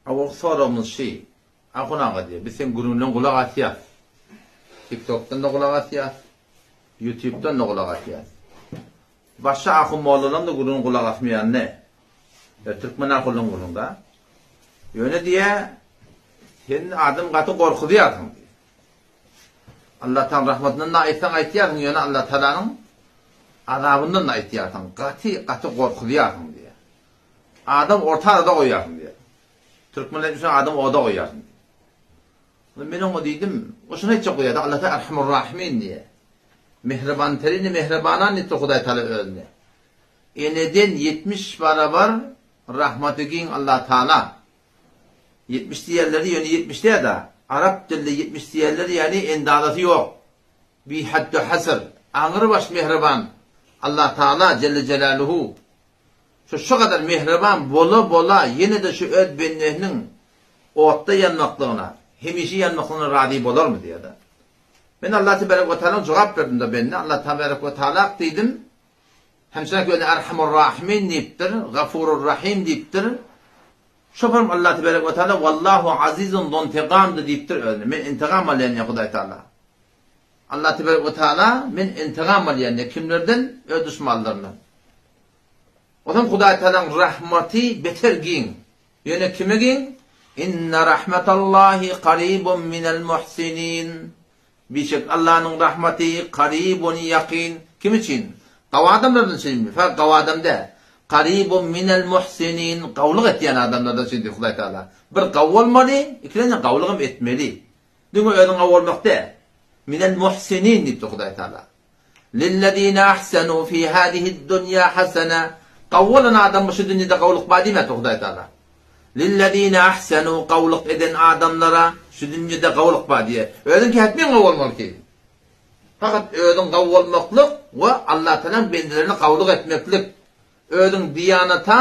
Owalky soragymyz şy, Ahun aga diýýär, biz seň gürrüňleňe gulak asýas. TikTokdan-da gulak asýas, Ýutubdan-da gulak asýas. Başga ahun mollalaryň-da gürrüňine gulak asmaýan-da. Ýa türkmen ahunlaryň gürrüňi-da. Ýöne diýýär, sen adamy gaty gorkuzýarsyň diýýär. Allatalaň rahmatyndan-da aýtsaň aýtýarsyň, ýöne Allatalanyň azabyndan-da aýtýarsyň. Gaty, gaty gorkuzýarsyň diýýär. Adam orta arada goýýarsyň diýýär. Türkmenler üçin adam oda goýýarsyň diýýär. Onda men oňa diýdim, o şuny aýtjak bolýar-da, Allah Taala Erhamur Rahimin diýýär. Mähriban terini mähribanan diýipdir Hudaý Taala özüne. Eneden 70 barabar rahmaty giň Allah Taala. 70 diýerleri ýöne 70 däl-de, arap dilinde 70 diýerleri ýagny endazasy ýok. Bi haddu hasr, aňrybaş mähriban Allah Taala Jelle Jelaluhu. Şu şu gadar mähriban bola-bola ýene-de şu öz bendesiniň otda ýanmaklygyna, hemişe ýanmaklygyna razy bolarmy diýýär-de. Men Allah tebarek we taalaň jogap berdim-de bende, Allah tebarek we taalak diýdim, hemçenek özüne Erhamur Rahimin diýipdir, Gafurur Rahim diýipdir. Şoparam Allah tebarek we taala Wallahu azizun zuntigamdy diýipdir özüne. Men intigam alýan diýýär Hudaý taala. Allah tebarek we taala men intigam alýan diýýär kimlerden? Öz duşmanlaryndan. Onsoň Hudaý Tagalaň rahmaty beter giň. Ýöne kime giň? Inne rahmetallahi karibun minel muhsinin. Bişek Allanyň rahmaty karibun ýakyn. Kim üçin? Gawy adamlardan üçinmi? Fakat gawy adam däl. Karibun minel muhsinin. Gawulyk etýän adamlardan üçin diýdi Hudaý Tagala. Bir gawy bolmaly, ikilenji gawulygam etmeli. Diňe özüň gawy bolmak däl. Minel muhsinin diýipdir Hudaý Tagala. Lillezine ahsenu fi hazihid-dunýa hasene, Gawy bolan adamga şu dünýede gawulyk bar diýmäpdir Hudaý Tagala. Lillezine ahsenu, gawulyk eden adamlara şu dünýede gawulyk bar diýýär. Özüňki hetmen gawy bolmaly ki. Fakat özüň gawy bolmaklyk we Allah Tagalaň bendelerine gawulyk etmeklik. Özüň diýanata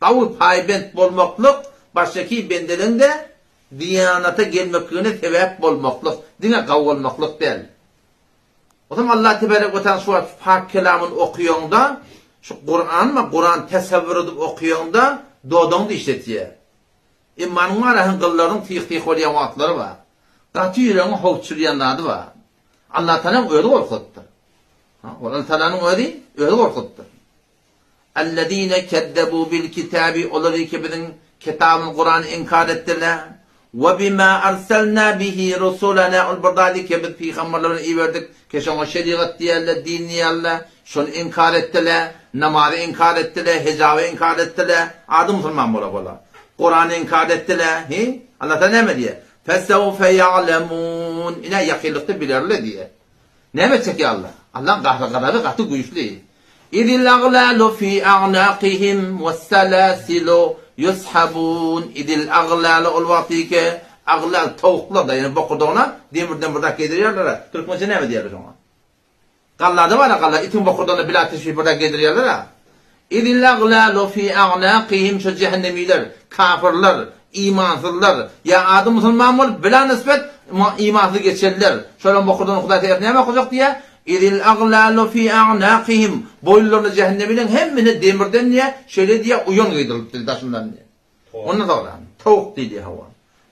gawy paýbent bolmaklyk, başgaki bendeleň-de diýanata gelmekligine sebäp bolmaklyk, diňe gawy bolmaklyk däl. Onsoň Allah tebarek we taala şu wagt pak kelamyny okaýaňda, şu Kuranmy, Kuran tesewwür edip okaýaňda dodagyňy dişletýär. Imanyň bar hem gyllaryň syh-syh bolýan wagtlary bar. Gaty ýüregiňi howp çürýän zady bar. Allah Tagalaň özi gorkuzypdyr. Ha, ol Allah Tagalanyň özi özi gorkuzypdyr. Ellezine kezzebu bil kitabi olar ki biziň kitabymyz Kurany inkar etdiler. We bima arsalna bihi rusulana ol bir zady ki biz pygamberleri iberdik ki şoňa şerigat diýerler, din diýerler. Şony inkar etdiler, namazy inkar etdiler, hijaby inkar etdiler. Ady musulman bola bola. Kurany inkar etdiler. Hi? Allah Taala näme diýýär? Fesewfe ýa'lemun. Ine ýakynlykda bilerler diýýär. Näme etjek ýa Allah? Allaň gahry-gazaby gaty güýçli. Izil aglalu fi a'naqihim wes-salasilu yushabun. Izil aglalu ol wagtyky aglal towuklar-da, ýagny bokurdagyna demirden bir zat geýdirýärler-ä. Türkmençe näme diýerler şoňa? Gallada bar-a galla, itiň bokurdagyna bila teşbih bir zat geýdirýärler-ä. Izil aglalu fi a'naqihim şo jähennemiler, kafyrlar, imansyzlar, ýa ady musulman bolup bila nisbet imansyz geçenler, şolaryň bokurdagyna Hudaý sebäpli näme okajak diýýär? Izil aglalu fi a'naqihim boýunlaryna jähennemileriň hemmesine demirden diýýär, şeýle diýýär, uýan geýdirilipdir daşyndan diýýär. Ondan soňra, towuk diýdi, hawa.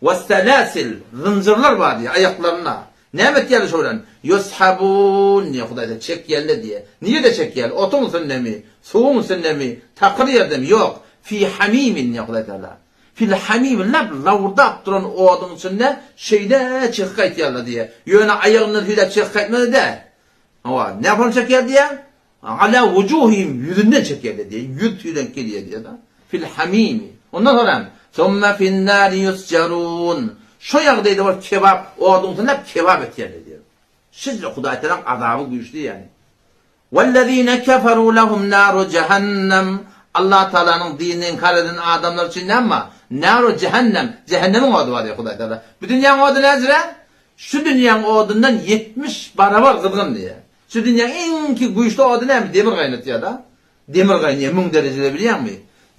Wes-selasil, zynjyrlar bar diýýär, aýaklarynda. Näme etýärler şo bilen? Ýushabun diýýär, Hudaý taala, çekýärler diýýär. Nirede çekýärler? Otuň üstündemi? Suwuň üstündemi? Takyr ýerdemi? Ýok. Fi hamimin diýýär Hudaý taala. Fil hamim, lap lawurdap duran oduň içinde şeýle çekip gaýtýarlar diýýär. Ýöne aýagyndan süýräp çekip gaýtmaly däl. Hawa, nähili çekýär diýýär? Ala wujuhihim ýüzünden çekýärler diýýär. Ýüz tüýlenip gelýär diýýär-de. Fil hamimi. Ondan soň hem summa fin nari yusjarun. Şo ýagdaýda bolup kebap, oduň üstünde kebap etýärler diýýär. Şeýle Hudaý Tagalaň azaby güýçli ýagny. Wellezine keferu lehum naru jehennem. Allah Tagalanyň dinini inkar eden adamlar üçin näme bar? Naru jehennem, jehennemiň ody bar diýýär Hudaý Tagala. Bu dünýäň ody näjire? Şu dünýäň odundan 70 barabar gyzgyn diýýär. Şu dünýäň iň ki güýçli ody näme? Demir gaýnatýar-da. Demir gaýnaýar müň derejede bilýäňmi?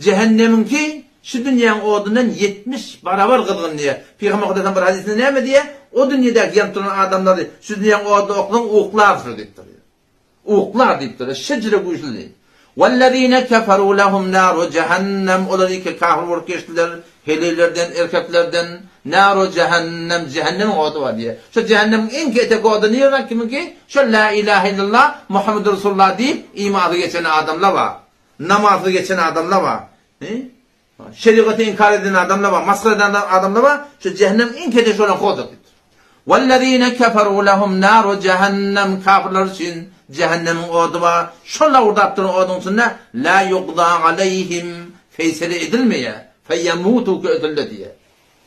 Jähennemiňki şu dünýäň odundan 70 barabar gyzgyn diýýär. Pygamber Hudaýdan bir hadysynda näme diýýär? O dünýedäki ýanyp duran adamlary şu dünýäň oduna oklasaň uklarsyň diýipdir. Uklar diýipdir. Şejere güýçli diýip. Wellezine keferu lehum naru jehennem olar ki kafir bolup geçdiler heleýlerden erkeklerden naru jehennem jehennemiň ody bar diýýär. Şo jehennemiň iň ketek ody nirde kimiňki? Şo la ilahe illallah Muhammedur Resulullah diýip imansyz geçen adamlar bar. Namazsyz geçen adamlar bar. Şerigaty inkar eden adamlar bar, masgara eden adamlar bar, şu jähennem iň kete şolaň hodur diýipdir. Wellezine keferu lehum naru jehennem kafirler üçin jähennemiň ody bar. Şol lawurdap duran oduň içinde la yugza aleýhim feýsele edilmeýär. Feýemutu ki ötülde diýýär.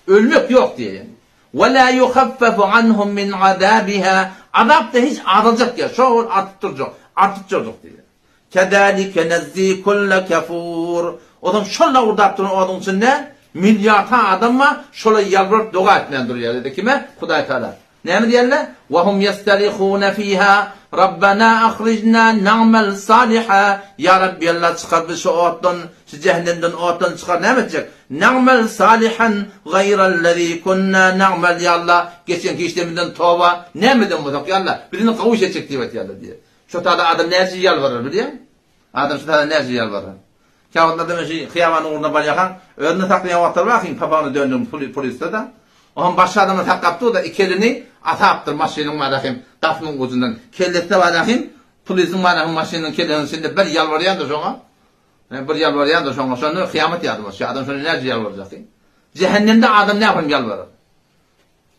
Ölmek ýok diýýär ýagny. We la yuhaffefu anhum min azabiha azap-da hiç azaljak diýýär. Şol artyp durjak, artyp durjak diýýär. Kezalike nezzi kulle kefur. Ozam şol lawurdap duran oduň içinde milliarda adam bar, şolar ýalbaryp doga etmän durýar diýdi. Kime? Hudaý Tagala. Näme diýerler? Ve hum yestarihune fiha Rabbena ahrijna na'mel saliha. Ýa Rabbi Allah çykar bizi şu otdan, şu jähennemden otdan çykar näme etjek? Na'mel salihan gaýrellezî kunna na'mel ýa Allah geçenki işlerimizden toba näme eden bolsak ýa Allah biz indi gowy iş etjek diýip aýtýarlar diýýär. Şo tada adam näçe ýalbarar bilýäňmi? Adam şo tada näçe ýalbarar? Käwagtlarda men şu hyýabanyň ugrunda barýarkam, özüni saklaýan wagtlary bar, hiň papagyny döndügim pul polisde-de. Oňam başga adamlar saklap dur-da, iki elini asapdyr maşynyň barahym gapynyň ujundan. Kellesi-de barahym polisiň barahym maşynyň kellesiniň içinde bir ýalbarýandyr şoňa. Bir ýalbarýandyr şoňa. Şonda kyýamat ýadyma düşýär. Adam şonda näçe ýalbarjak? Jähennemde adam nähili ýalbarar?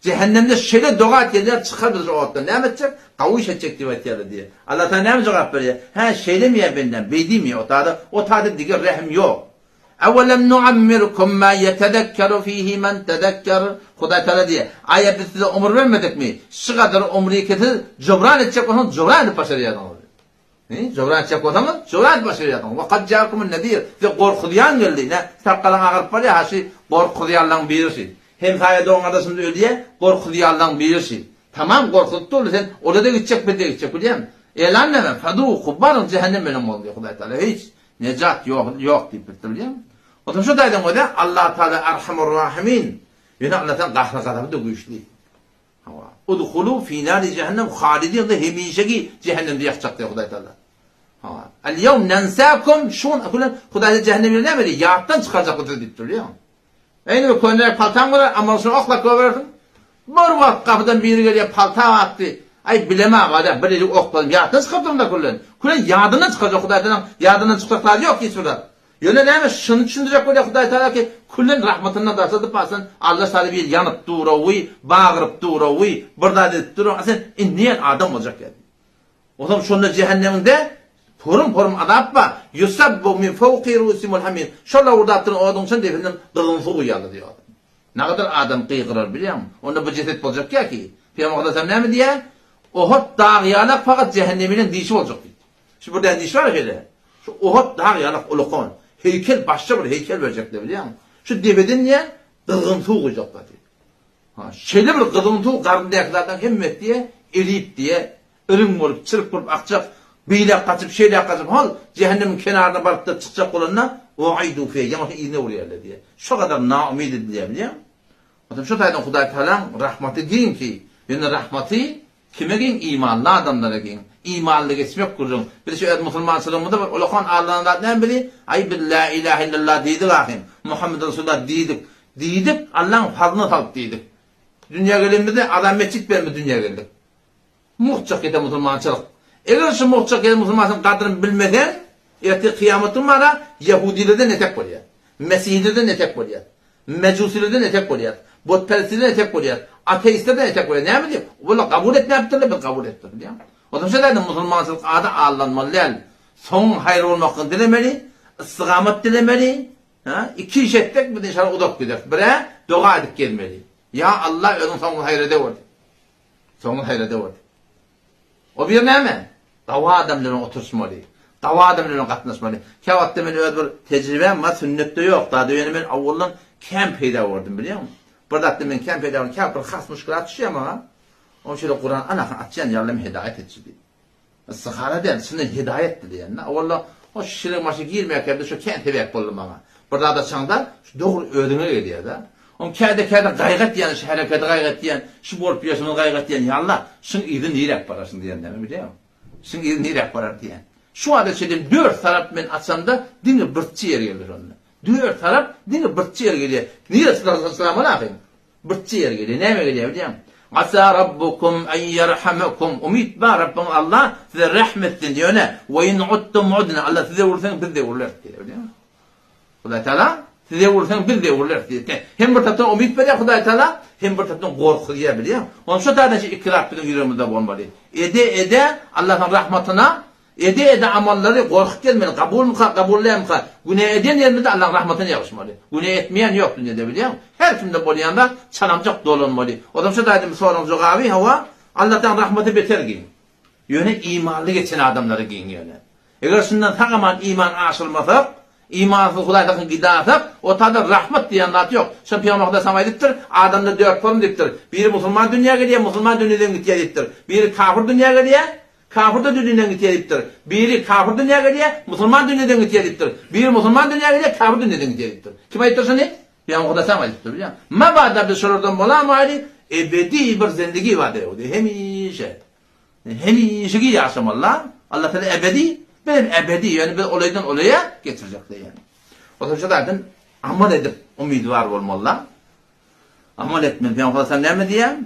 Jähennemde şeýle doga etýärler, çykar bizi şu otdan. Näme etjek? Gawy iş etjek diýip aýtýarlar diýýär. Allatagala näme jogap berýär? Hä, şeýlemi ýa bendäm, beýdimi ýa o tada, o tada diger rehim ýok. Ewelem nuammirkum ma ýetezekkeru fihi men tezekker. Hudaý Tagala diýýär, Aýa biz size ömür bermedikmi? Şu gadar ömri ki siz jobran etjek bolsaňyz jobran edip başarýarsyňyz. Hä, jobran etjek bolsaňyz jobran edip başarýarsyňyz. Wa kad jaakumun nezir. Size gorkuzýan geldi. Ine, sakgalyň agaryp barýar, ha şi gorkuzýanlaryň biri şi. Hemsaýa dogan-gardaşymyz ölýä, gorkuzýanlaň biri şi. Tamam gorkuzyp durly sen, ola-da gitjek, biz-de gitjek bilýäňmi? Elan näme? Faduku, baryň jähennem bilen bol diýýär Hudaý Tagala. Hiç nejat ýok, ýok diýip bilipdir bilýäňmi? Onsoň şu taýdan görýä, Allah Tagala Arhamur-Rahimin. Ýöne Allah Tagala gahry-gazaby-da güýçli. Hawa. Udhulu fi nari jehennem halidin onda hemişeki jähennemde ýakjak diýýär Hudaý Tagala. Hawa. Al-ýewm nensakum şu gün Hudaý jähennem ýeri näme diýýär? Ýatdan çykarjak bu sizi diýipdir bilýäňmi? Eýni bir köneräk paltaň bolar, amalyşyny oklap goýberersiň. Bir wagt gapydan biri gelýär, palta atdy. Aý, bilemag-a-da, bir eli okladym, ýatdan çykarypdyryn-da küllen. Külen ýadyndan çykarjak Hudaý Tagalaň ýadyndan çykjak zady ýok hiç bir zat. Ýöne näme, şuny düşündirjek bolýar Hudaý Tagala ki, küllen rahmatyndan daşladyp barsan, Alla şaly bir ýanyp dur-owy, bagyryp dur-owy, bir zat edip dur, a sen indi adam boljak ýa. Onsoň şonda jähennemiňde porum-porum azap bar. Ýusabbu min fowki ruusimul hamim. Şol lowurdap duran oduň içinden depesinden gyzgyn suw guýarlar diýýär adam. Nagadar adam gygyrar bilýäňmi? Onda bu jeset boljak ýa ki? Pygamber aleyhisselam näme diýýär? Ohot dag ýalak fakat jähenneminiň dişi boljak diýdi. Şu bir däne diş bar şeýle. Şu Ohot dag ýalak ulakan heýkel başga bir heýkel berjekler bilýäňmi? Şu depeden diýýär gyzgyn suw guýjaklar diýdi. Ha, şeýle bir gyzgyn suw garyndaky zatlaryň hemmesi diýýär erip diýýär Iriň bolup, çirk bolup akjak, beýläk gaçyp, şeýläk gaçyp, hol, jähennemiň kenaryna baryp-da çykjak bolanda, Uaidu fiha, ýaňy yzyna urýarlar diýýär. Şo gadar naumyt edilýär, bilýäňmi? Onsoň şo taýdan Hudaý Tagalaň rahmaty giň ki, ýöne rahmaty kime giň? Imanly adamlara giň. Imanly geçmek gürrüň. Biz şu öz musulmançylygymyzda bir ulakan aldanan zat näme bizi? Aý, biz Lä ilähe illallah diýdik ahym, Muhammed Resulullah diýdik. Diýdik, Allaň fazlyna salyp diýdik. Dünýä gelenimizde azan metjit bilen biz dünýä geldik. Muhjak ýeten musulmançylyk. Eger şu muhjak ýeten musulmançylygyň gadryny bilmeseň, ertir kyýamat gün bara ýehudilerden etek bolýar. Mesihilerden etek bolýar. Mejusilerden etek bolýar. Butperestlerden etek bolýar. Ateistlerden etek bolýar. Näme diýip? Olar kabul etmäpdirler, biz kabul etdik bilýäňmi? Onsoň şeýle aýdym musulmançylyk ady aldanmaly däl. Soňuň haýyr bolmaklygyny dilemeli, istigamat dilemeli. Ha, iki iş etsek biz inşallah uzak gideris. Birä doga edip gezmeli. Ýa Allah özüň soňuňy haýyr edewür. Soňy haýra döwür. O bir näme? Gawy adam bilen oturyşmaly. Gawy adam bilen gatnaşmaly. Käwagtda men öz bir tejribäm bar, sünnetde ýok zady, ýöne men awwaldan kän peýda gördüm, bilýäňmi? Bir zatda men kän peýda gördüm, käwagt bir has muşkilat düşýär maňa. Oň şeýle Kuran anasyny açýan, ýa Allam hidaýat etçi diýip. Istihara däl, çyndan hidaýat dileýän-de. Owalda o şirek maşyn girmäkämde şo kän sebäp boldy maňa. Bir zat açaňda, şu dogry özüňe gelýär-de. Oň käde-käde gaýgy etýän, şu hereketi gaýgy etýän, şu bolup ýörşümizi gaýgy etýän, ýa Alla, şuň yzy niräk barar şuň diýen näme bilýäňmi? Şuň yzy niräk barar diýen. Şu wagta çenli dört tarap men açamda diňe birtçe ýer geldi şonda. Dört tarap diňe birtçe ýer gelýär. Niresi saçlamaly ahyryn? Birtçe ýer gelýär. Näme gelýär bilýäňmi? Asa rabbukum en ýerhamekum. Umyt bar Rabbyňyz Allah size rehm etsin ýöne we in uttum udna. Allah siz öwrülseňiz biz de öwrüleris diýýär bilýäňmi? Hudaý Taala siz öwrülseňiz biz de öwrüleris diýýär. Hem bir tarapdan umyt berýär Hudaý Taala, hem bir tarapdan gorkuzýar bilýäňmi? Onuň şu taýdan şu iki zat biziň ýüregimizde bolmaly. Ede-ede Allahyň rahmatyna Ede-ede amallary gorkup gelmeli, kabulmyka, kabul dälmika, günä eden ýerimizde Allaň rahmatyna ýagyşmaly. Günä etmeýän ýok dünýede bilýäňmi? Her kimde bolýan zat çalamjak dolanmaly. Ozam şo taýdan bu soragyň jogaby hawa, Allataň rahmaty beter giň. Ýöne imanly geçen adamlara giň ýöne. Eger şundan sag-aman iman aşyrmasak, imansyz Hudaý tarapyn gidasak, o taýda rahmat diýen zat ýok. Şony Pygamber Hudaý salam aýdypdyr, adamda dört form diýipdir. Biri musulman dünýä gelýär, musulman dünýeden gitýär diýipdir. Biri kafir dünýä gelýär, Kafir-da dünýeden gitýär diýipdir. Biri kafir dünýä gelýär, musulman dünýeden gitýär diýipdir. Biri musulman dünýä gelýär, kafir dünýeden gitýär diýipdir. Kim aýdypdyr şuny? Pygamber Hudaýtalam aýdypdyr, bilýäňmi? Mabada biz şolardan bolamaýly, ebedi bir zindigi bar diýdi. Hemişe. Hemişeki ýaşamaly-la. Allah Taala ebedi, biz hem ebedi, ýöne biz olaýdan olaýa geçirjek diýýär. Onuň üçin zaten amal edip umydwar bolmaly-la. Amal etmeli. Pygamber Hudaýtalam näme diýýär?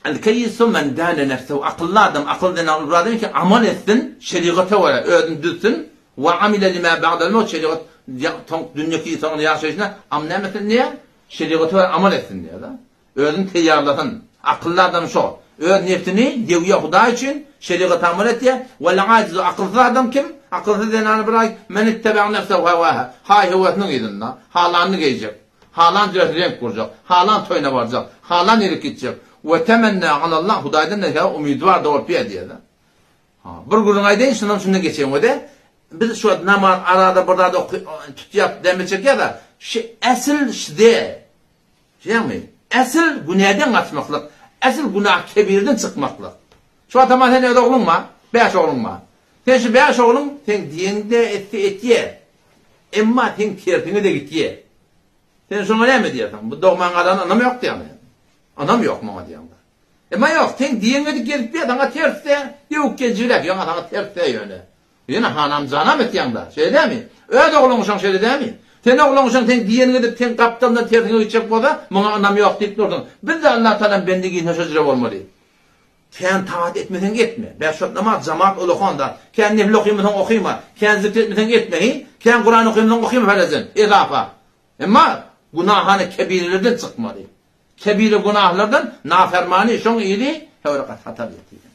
El-keýisu men dâne nefsehu, akylly adam, akyl denen ol bir adam ki, amal etsin, şerigata görä özüni düzsün, we amile limâ ba'del mewt, şerigat soň dünýeki soňra ýaşaýşyna am näme etsin diýýär? Şerigata görä amal etsin diýýär-de. Özüni teýýarlasyn. Akylly adam şo. Öz nebsini döwýär Hudaý üçin, şerigata amal etýär. Wel-ajizu, akylsyz adam kim? Akylsyz zenany bir aý, men ittebe'a nefsehu hewâhâ, haý-höwesiniň yzynda, halanyny geýjek. Halan jüresi reňk gurjak, halan toýuna barjak, halan ýere gitjek. We temennä alallah, Hudaýdan nähä umydwar-da bolup ýa diýýär-de. Ha, bir gürrüň aýdaýyn, şundan şundan geçeýin we-de, biz şu wagt namaz arada bir zat oky, tutýas, demme çekýäs-a, şu äsil şde, şeými? Äsil günäden gaçmaklyk, äsil günah kebirden çykmaklyk. Şu wagt ama sen öz ogluň bar, bäş ogluň bar. Sen şu bäş ogluň seň diýeňde etse etýä. Emma seň tersiňe-de gitýä. Sen şoňa näme diýersiň? Bu dogman galana ynam ýok diýýäňmi? Ynam ýok muňa diýýäň. Emma ýok, seň diýeňe dik gelip ýa saňa ters-de, döwük geljiräk, ýoňa saňa ters-de ýöne. Ýöne hanam janam etýäň-da, şeýle dämi? Öz ogluň şoň şeýle dämi? Sen ogluň şoň seň diýeniňi edip, seň gapdalyndan tersiňe gitjek bolsa, muňa ynam ýok diýip dursuň. Biz-de Allatagalaň bendigisine şo jüre bolmaly. Kän tagat etmeseň etme. Bäş wagt namaz jamaat ol okan zat. Kän nefil okymysaň okyma. Kän zikr etmeseň etme hi. Kän Kuran okymysaň okyma farazen. Ezafa. Emma günahany kebirelerden çykmaly. Kebire günahlardan nafermany şoň yzy höwre gaty hatar ýetýär.